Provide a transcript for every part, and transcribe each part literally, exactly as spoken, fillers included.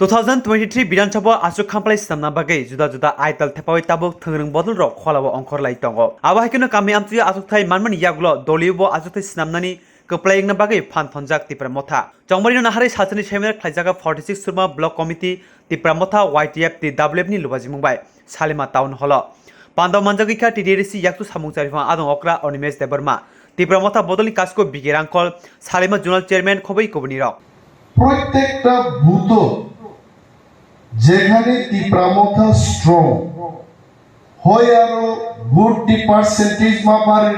Two thousand twenty-three Bidhan Sabha achuk khampalai swnamna bagwi juda juda aital thepawi tabuk thwngrwng bodolrok kholao ongkhorlai tongo. Abo hai kheno kami amchuio achukthai manmani yagulo doliyo bo achukthai swnamnani kwplai wngna bagwi phan thonjak Tipra Motha. Chongbarino naharwi salsani seminar khlaijak forty six Surma Block Committee, Tipra Motha, Y T F, T W F ni lubajimung bai Salima Town Hall o. Pandao manjagwi kha T D R C yakchu samung chariphang adong okra Animesh Debbarma, Tipra Motha bodolni kasko B K Rangkhol, Salima Zonal Chairman khobwi kubunirok. প্রত্যেকটা বুথ যেখানে তিপ্রা মথা স্ট্রং হয়, আরো vote the percentage মা বাড়ে।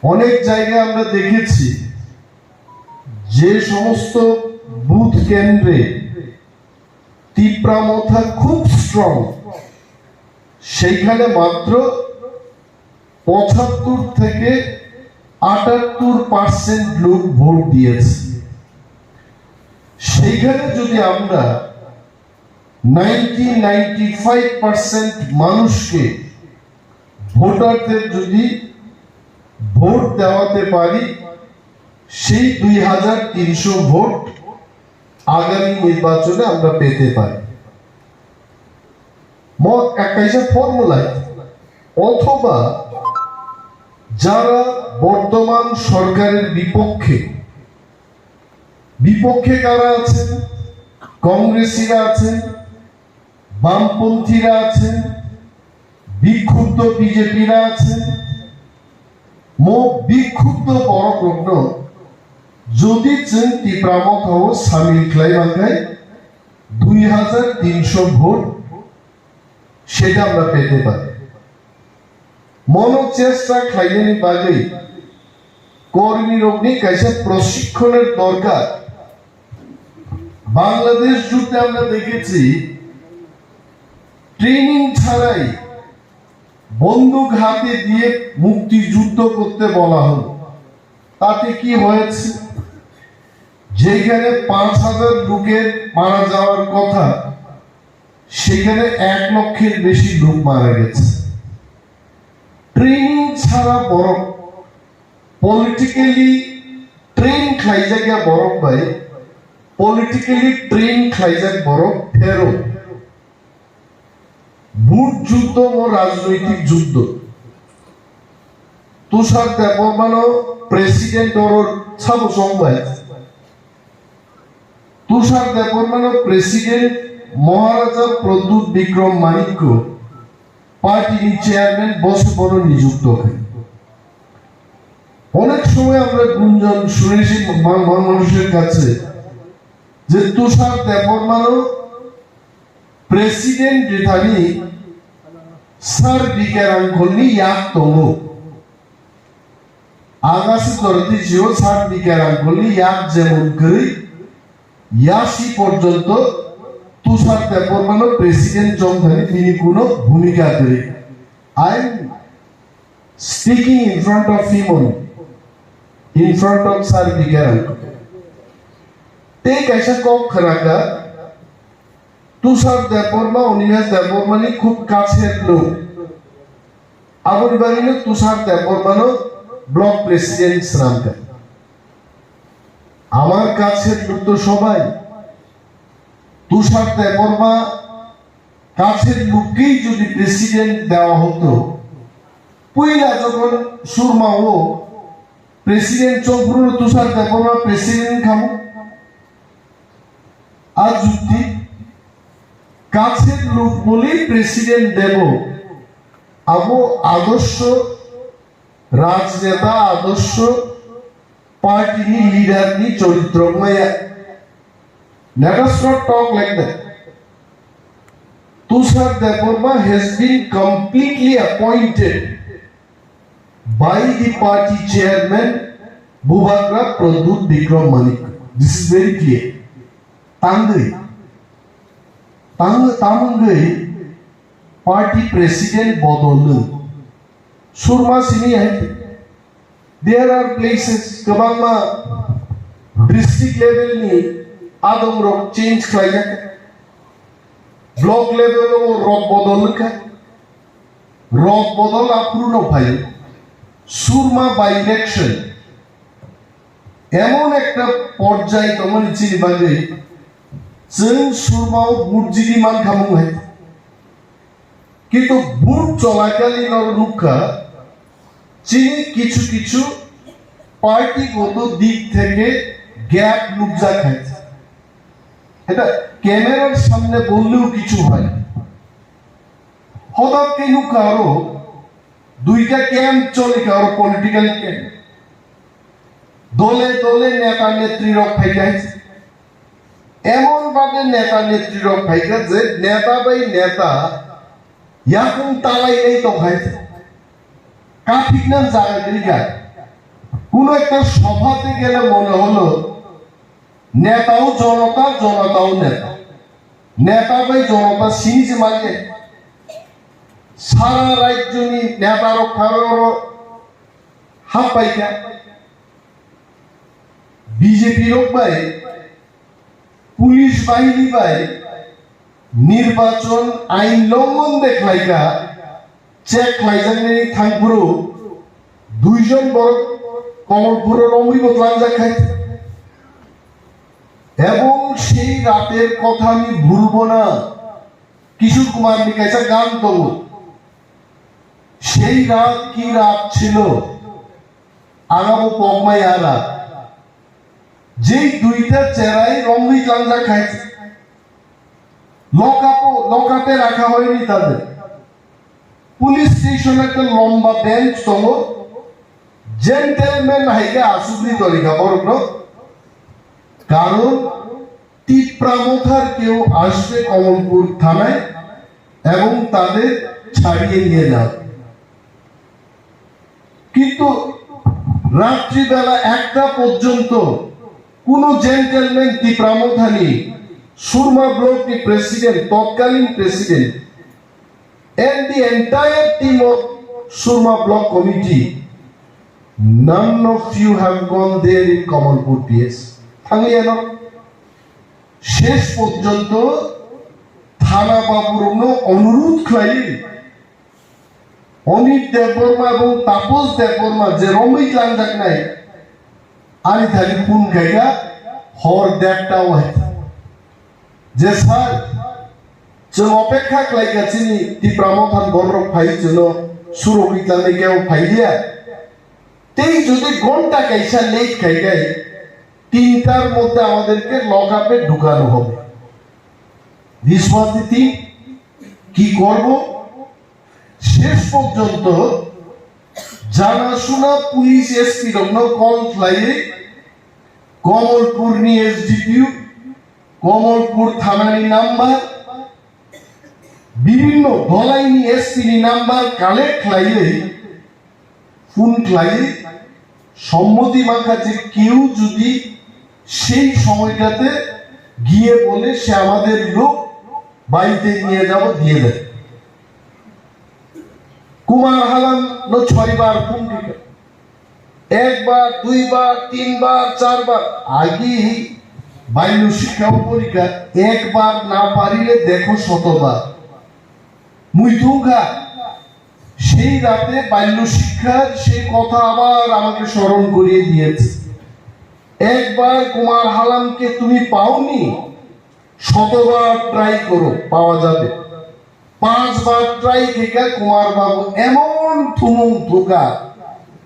অনেক জায়গায় আমরা দেখেছি যে সমস্ত বুথ কেন্দ্রে তিপ্রা মথা খুব স্ট্রং, সেইখানে মাত্র পঁচাত্তর থেকে আটাত্তর পার্সেন্ট লোক ভোট দিয়েছে। সেইখানে যদি আমরা নাইনটি নাইনটি ফাইভ পার্সেন্ট মানুষকে, ভোটারদের যদি ভোট দেওয়াতে পারি, সেই দুই হাজার তিনশো ভোট আগামী নির্বাচনে আমরা পেতে পারি। মত একটা ফর্মুলায়, অথবা যারা বর্তমান সরকারের বিপক্ষে, বিপক্ষে কারা আছেন? কংগ্রেসীরা আছেন, বামপন্থীরা আছেন, বিক্ষুব্ধ বিজেপিরা আছেন। Mo bikhubdo borok rokno jodi chwng Tipra Mothao samil khlai mankhe, dui hazar tinso vote সেটা আমরা পেতে পারি। মনো চেষ্টা খাইনি বাগেই কর্মী রোগনি কাইসা প্রশিক্ষণের দরকার। বাংলাদেশ যুদ্ধে আমরা দেখেছি, ট্রেনিং ছাড়াই বন্দুক হাতে দিয়ে মুক্তিযুদ্ধ করতে বলা হলো। তাতে কি হয়েছে? যেখানে পাঁচ হাজার লোকের মারা যাওয়ার কথা, সেখানে এক লক্ষের বেশি লোক মারা গেছে। ট্রেনিং ছাড়া বরং পলিটিক্যালি ট্রেন খাইজাগা বরং ভাই, পলিটিক্যালি ট্রেন খাইজাক বরং ফেরো। ভোট যুদ্ধ ও রাজনৈতিক যুদ্ধ। তুষার দেববর্মানো প্রেসিডেন্ট অরর সাবো সময়। তুষার দেববর্মানো প্রেসিডেন্ট মহারাজা প্রদ্যুৎ বিক্রম মাণিক্য পার্টির চেয়ারম্যান বসে বড় নিযুক্ত হয়। অনেক সময় আমরা গুঞ্জন শুনেছি মা-, মা-, মানুষের কাছে যে তুষার দেববর্মানো প্রেসিডেন্ট রিথানি স্যার বিকে রাংখলনি ইয়াক তঙ্গো। আগাসি দরদি জিও স্যার বিকে রাংখলনি ইয়াক যেমন করি ইয়াসি পর্যন্ত তুষার দেববর্মানো প্রেসিডেন্ট চৌধুরী তিনি কোনো ভূমিকা করে। I am speaking in front of him only, in front of sir BK Rangkhal. Te kaisa kok khwnakha, Tushar Debbarma, Animesh দেববর্মানি খুব কাছের লোক। Aboni bagwino তুষার দেববর্মানো ব্লক প্রেসিডেন্ট স্নামকা। আমার কাছের লোক তো সবাই। তুষার দেববর্মা কাছের লোককেই যদি প্রেসিডেন্ট দেওয়া হতো, পয়লা যখন সুরমাও প্রেসিডেন্ট চৌধুরী তুষার দেববর্মা প্রেসিডেন্ট খামো, আর যুক্তি কাছের লোক বলেই প্রেসিডেন্ট দেব, আবো আদর্শ রাজনেতা, আদর্শ পার্টিনি লিডারনি চরিত্র মায়া। Let us not talk like that. Tushar Debbarma has been completely appointed by the party chairman Bubagra Pradyut Bikram Manik. This is very clear. Tangwi, tang, tamungwi party president bodolwi. Surma sini hai. There are places, kwbangma district level ni adong rok change khlaijak. Block level o rok bodol wngkha. Rok bodol aphuru no phai. Surma by election. Emon ekta porjai tongmani chini bagwi Chwng surmao vote jidi mankha mung hai. Kintu vote cholaikali no nukha, chini kichu kichu party goto dik theke gap nukjak hai. Eta camera samne bolleও কিছু হয়. হঠাৎ ke nukha aro দুইটা camp চলে, কারো political camp, দলে দলে নেতা নেত্রী রক ফাইকাই। এমন ভাবে নেতা নেত্রী রক ফাইকা যে নেতা বাই নেতা ইয়াকুম তালাই নেই তো ভাই। কাঠিক না জায়গা দিকা। কোনো একটা সভাতে গেলে মনে হলো নেতাও জনতা, জনতাও নেতা। নেতা বাই জনতা সিনি যে মানে সারা রাজ্যনি নেতারও কারোরও হাত পাইকা। বিজেপি রোগ বাই পুলিশ বাহিনী বাই নির্বাচন আইন লঙ্ঘন দেখলাইকা চেক লাইজাংনি থাংপুরু দুইজন বড় কমলপুরো রমই বদলান যাখাই। এবং সেই রাতের কথা আমি ভুলবো না। কিশোর কুমার নি kaisa গান তো, সেই রাত কি রাত ছিল, আগামো পগমাই আরা, যেই দুইটা চেরাই রমই লাংজা খাইছে। লকআপও, লকআপে রাখা হয়নি তাদের। পুলিশ স্টেশনে একটা লম্বা বেঞ্চ ছিল, জেন্টেলম্যান হাইকে আসুবি তরিকা বড়। কারণ তিপ্রা মথার কেউ আসবে কমলপুর থানায় এবং তাদের ছাড়িয়ে নিয়ে যাও। কিন্তু রাত্রিবেলা একটা পর্যন্ত কোনো জেন্টেলম্যান তিপ্রা মথানি সুরমা ব্লকনি প্রেসিডেন্ট, তৎকালীন president, and the entire team of Surma block committee, none of you have gone there in Kamalpur PS. থাকলিয়ানো শেষ পর্যন্ত থানা বাবুরনো অনুরোধ খাই অনিত দেববর্মা এবং তাপস দেববর্মা যে রমই লাংজাকনাই, ani thani phone khaikha hor derta o hai. Je sir, chwng opekha khlaikha chini Tipra Mothan borok phai chwngno surogwi tangnai khe o phailiya. Tei jodi ghonta kaisa late khaikhai, tintar moddhe amaderke lockup-e ঢুকানো হবে. This was the thing. কি করব? শেষ পর্যন্ত জানাশোনা police SP রকম কল ফ্লাইয়ে কমলপুর নি এসডিপিও, কমলপুর থানানি নাম্বার, বিভিন্ন দলাইনি এসপি নি নাম্বার কালেক্ট ফ্লাইয়ে ফোন ফ্লাইয়ে সম্মতি মাখা যে কেউ যদি সেই সময়টাতে গিয়ে বলে সে আমাদের লোক বাড়িতে নিয়ে যাব দিয়ে দেয়। কুমার হালাম নো ছয়বার ফোন দিকে, একবার, দুইবার, তিনবার, চারবার। আগে বাল্য শিক্ষা পরীক্ষা, একবার না পারিলে দেখো শতবার। মুই থুঙ্গা সেই রাতে বাল্য শিক্ষার সেই কথা আবার আমাকে স্মরণ করিয়ে দিয়েছে। একবার কুমার হালামকে তুমি পাওনি, শতবার ট্রাই করো, পাওয়া যাবে। পাঁচবার ট্রাই থেকে কুমার বাবু এমন থুমুং থুকা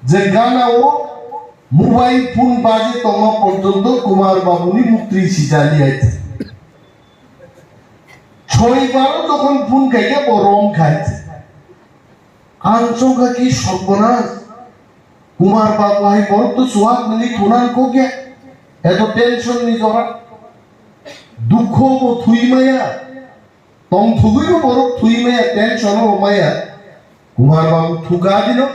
যে গানাও মোবাইল ফোন বাজে তখন পর্যন্ত কুমার বাবুনি মুক্তি সিজালি আছে। ছয়বারও যখন ফোন খাইকে বরং খাইছে। আনচোখা কি সর্বনাশ। কুমার বাবু, আমি বড় তো সুহাগ মিলি থুনান কোকে। এত টেনশন নি জরা। দুঃখ ও থুই মায়া। তং থুগুই বড় থুই মায়া, টেনশন ও মায়া। কুমার বাবু থুকা দিল।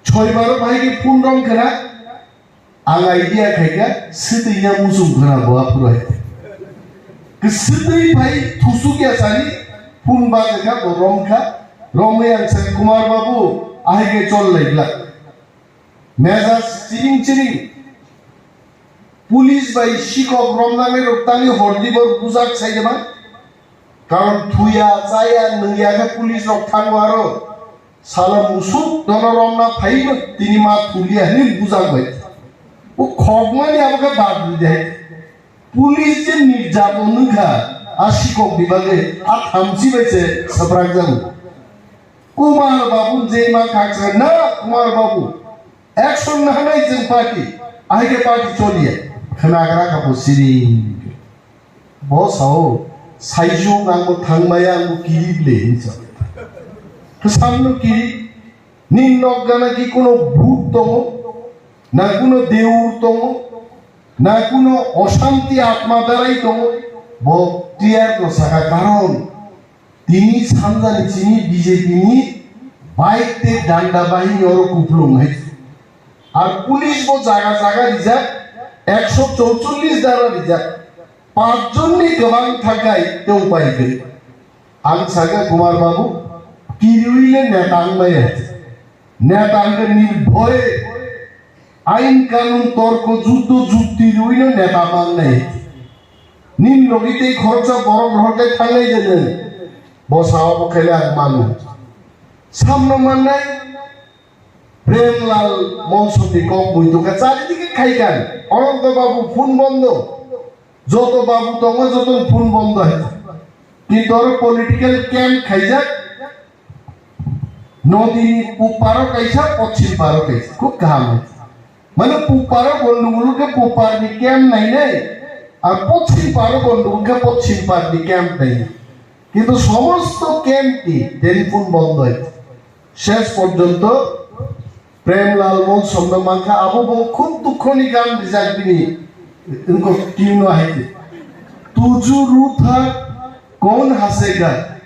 ছয়বারও ভাইকে ফোন রং খেলা। Ang idea khaikha, swtwi ya muchung khwna bo aphuru hai. Swtwi phai thusuk ya sani, phone bajikha, bo romkha, romwi ang sai, "Kumar babu, ahai khe chol lai glak." Mejaj chiring chiring. Police bai sikok romnani rok tangwi hordi bor bujak sai ma. Karon thuya, chaya, nungya khe police rok thango aro. Sala musuk dono romna phaibo tini ma thulia hini bujak bai. O khokmani abo khe bad di de. Police je nirjaton wngkha, a sikok ni bagwi a thamchi bai se swprak jago. Kumar Babu je ma khaksa na, Kumar Babu, action na hanai jeng party, ahike party choliya, khnagra kha bo siri. Bo sao, saijo ang bo thangmaya, ang bo kiri ble, hinwi sa. Samno kiri, nini nok gana ki kuno bhut tongo, na kuno deur tongo, na kuno oshanti atma darai tongo, bo clear no saka, karon tini sanjani chini B J P ni bike te danda bahini oro kuplung hai. Ar police bo jaga jaga rijak, ekso chorchollis dara rijak, panch jon ni kwbang thakai te upai kwrwi. Ang saka Kumar Babu, kiriwi le neta wng maya. Neta hwnkhe nirbhoye ain kanun torko juddo jukti rwino neta mannai. Nini logi tei khoroksa borok rohor khe thangnai de nwng. Bo sao bo khaile ang mano. Samno mannai Premlal Monsonni kok mui tongkha charidike khaikan. Ananto Babu phone bondo. Joto babu tongo, joto phone bondo hai. Kintu oro political camp khaijak. Nodini puparo kaisa, pochim paro kaisa. Khub kaham hai. Mane puparo gondogol khe puparni camp nainai, ar pochim paro gondogol khe pochim parni camp nainai. Kintu somosto camp ni telephone bondo hai. Shesh porjonto Premlal Monsonno mankha, abo bo khub dukhoni gan rijak bini, wngkok tune no hai khe. Tuju ru tha kon hasega.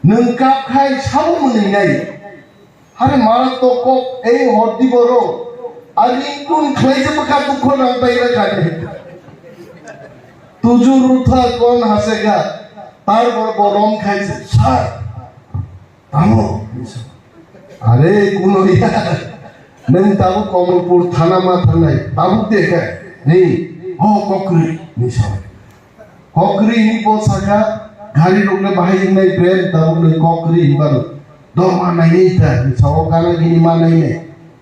Nwng kap khai sabo mwnwi nai. Hare mara to kok ei hordi boro. Ar ingkun khlai je bwkha dukho nang pai ra kani. Tuju ru tha kon hasega. Tar bor bo rom khai se. Sir. Tamo, are kuno ya, neng tabuk Komolpur thana ma thangnai, tabuk de khe, ni, ho kokri, ni sa. Kokri ni bo saka, gari rok le bahai wngnai brand, tabuk le kokri ni baro. Do ma nai ni ta, ni sa o gana gini ma nai ni.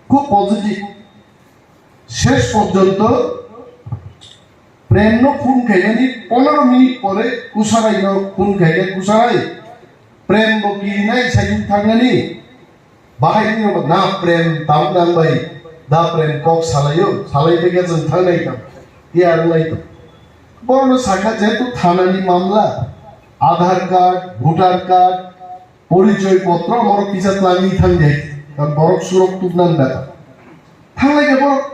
Khub positive. Shesh porjonto Prem no phone khainani pondro minute pore Kusarai no phone khaina, Kusarai, Prem bo kirinai sai thangnani, bahai ni na Prem tam nang bai, da Prem kok salaio, salai tege jeng thangnai tam, tiyar lai to. Borno saka jetu thanani mamla, Aadhaar card, voter card, Porichoy potro borok kisa twlangwi thang de, ta borok surok tubnang da. Thanglai de borok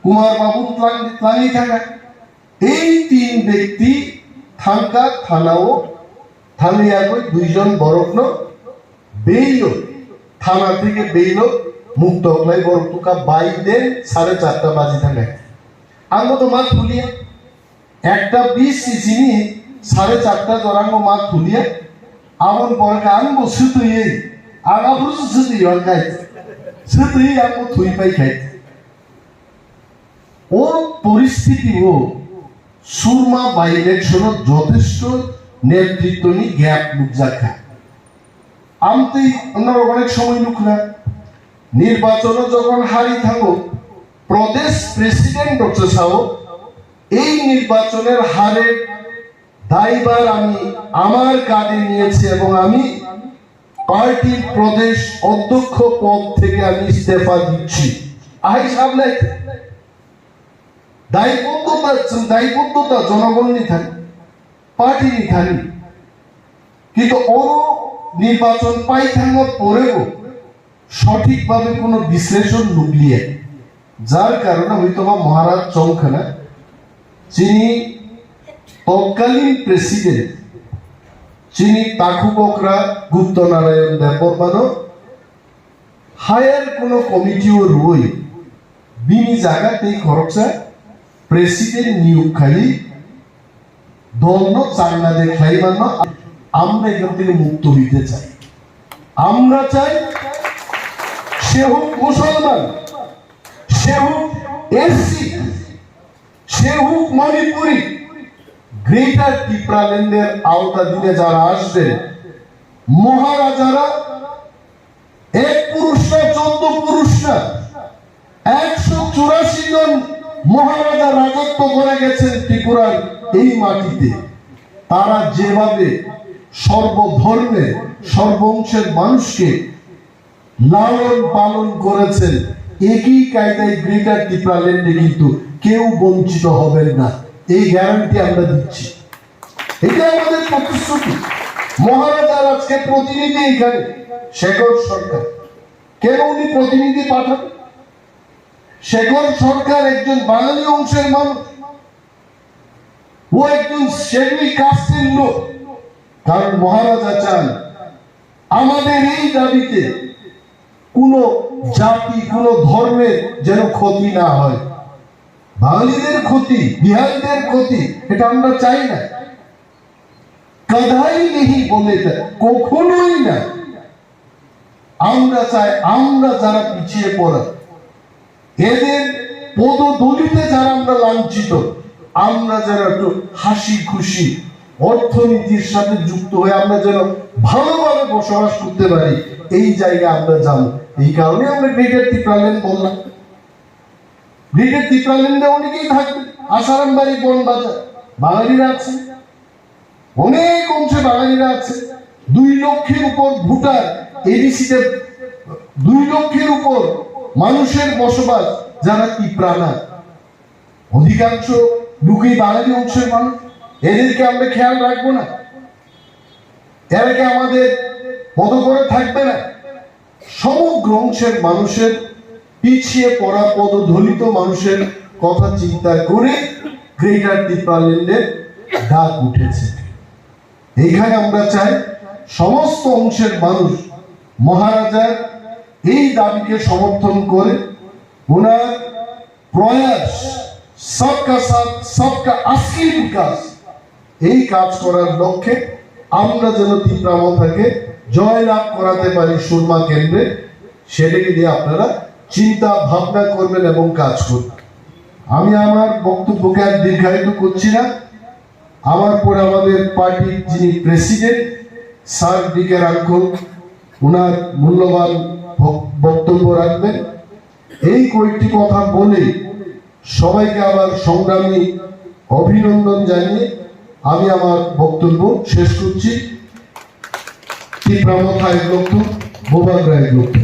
Kumar Babu twlang, twlangwi thang. Ei tin bekti thangka thanao, thangwi agoi duijon borokno bail-o, thana theke bail-o mukto khlai borok tuka bai de sare charta baji thangai. Ang bo to ma thulia. Ekta bis sisini sare charta jorango ma thulia, aboni pore khe ang bo swtwi, ang aphuru swtwi hwn khai, swtwi ang bo thwi pai khai. O poristiti o Surma by election o jotesto netritwni gap nukjak kha. Amtwi norok onek somoi nukhna, nirbachono jokhon hari thango, Pradesh President rok se sao, এই নির্বাচনের হারের দায়ভার আমি আমার কাঁধে নিয়েছি এবং আমি পার্টির প্রদেশ অধ্যক্ষ পদ থেকে আমি ইস্তফা দিচ্ছি। Ahai sabnai, daiboddota, chwng daiboddota jonogonni thani, party ni thani. Kintu oro nirbachon pai thangma porebo sothik bhabe kono bisleshon nukliya, jar karone hoytoba Maharaj chongkhana chini totkalin president, chini takhuk okra Gupta Narayan Debbarmano higher kono committee o rwui bini jaga tei khoroksa president niyok khaiwi দলনো চাংনাদে খ্লাইমানো আমরা এখান থেকে মুক্ত হইতে চাই। আমরা চাই সে হোক মুসলমান, সে হোক এসসি, সে হোক মণিপুরি, গ্রেটার টিপ্রাল্যান্ডের আওতাধীনে যারা আসবেন, মহারাজারা এক পুরুষ না, চোদ্দ পুরুষ না, একশো চুরাশি জন মহারাজা রাজত্ব করে গেছেন ত্রিপুরার এই মাটিতে। তারা যেভাবে সর্বধর্মে সর্বংশের মানুষকে লালন পালন করেছেন, একই কায়দায় গ্রেটার টিপ্রাল্যান্ডে কিন্তু কেউ বঞ্চিত হবেন না, এই গ্যারান্টি আমরা দিচ্ছি। এটা আমাদের প্রতিশ্রুতি। মহারাজার আজকে প্রতিনিধি এখানে শেখর সরকার। কেন উনি প্রতিনিধি পাঠান? শেখর সরকার একজন বাঙালি অংশের মানুষ, ও একজন সেমি কাস্টের লোক। কারণ মহারাজা চান আমাদের এই দাবিতে কোনো জাতি, কোনো ধর্মের যেন ক্ষতি না হয়। বাঙালিদের ক্ষতি, বিহারিদের ক্ষতি, এটা আমরা চাই না। কাদাই নেই বলে এটা কখনোই না। আমরা চাই, আমরা যারা পিছিয়ে পড়া, এদের পদধূলিতে যারা আমরা লাঞ্ছিত, আমরা যেন একটু হাসি খুশি অর্থনীতির সাথে যুক্ত হয়ে আমরা যেন ভালোভাবে বসবাস করতে পারি, এই জায়গায় আমরা যাবো। এই কারণে আমরা গ্রেটার টিপ্রাল্যান্ড বললাম। গ্রেটার টিপ্রাল্যান্ডে অনেকেই থাকবে, আসারামবাড়ি, বনবাজার, বাঙালিরা আছে, অনেক অংশে বাঙালিরা আছে। দুই লক্ষের উপর ভোটার, এডিসিতে দুই লক্ষের উপর মানুষের বসবাস, যারা তিপ্রা না। অধিকাংশ লোকই বাঙালি অংশের মানুষ। এদেরকে আমরা খেয়াল রাখবো না? এরা কি আমাদের মতো করে থাকবে না? সমগ্র অংশের মানুষের, পিছিয়ে পড়া পদদলিত মানুষের কথা চিন্তা করে গ্রেটার টিপ্রাল্যান্ডের ডাক উঠেছে। এইখানে আমরা চাই সমস্ত অংশের মানুষ মহারাজার এই দাবিকে সমর্থন করে ওনার প্রয়াস সবকা সাথ সবকা আসলি বিকাশ, এই কাজ করার লক্ষ্যে আমরা যেন তিপ্রা মথাকে জয়লাভ করাতে পারি সুরমা কেন্দ্রে, সেটাকে নিয়ে আপনারা চিন্তা ভাবনা করবেন এবং কাজ করবেন। আমি আমার বক্তব্যকে আর দীর্ঘায়িত করছি না। আমার পরে আমাদের পার্টির যিনি প্রেসিডেন্ট স্যার ডি কে রাঙ্খল, ওনার মূল্যবান বক-, বক্তব্য রাখবেন। এই কয়েকটি কথা বলে সবাইকে আবার সংগ্রামী অভিনন্দন জানিয়ে আমি আমার বক্তব্য শেষ করছি। তিপ্রা মথা এক লক্ষ, বোবাগ্রা এক লক্ষ।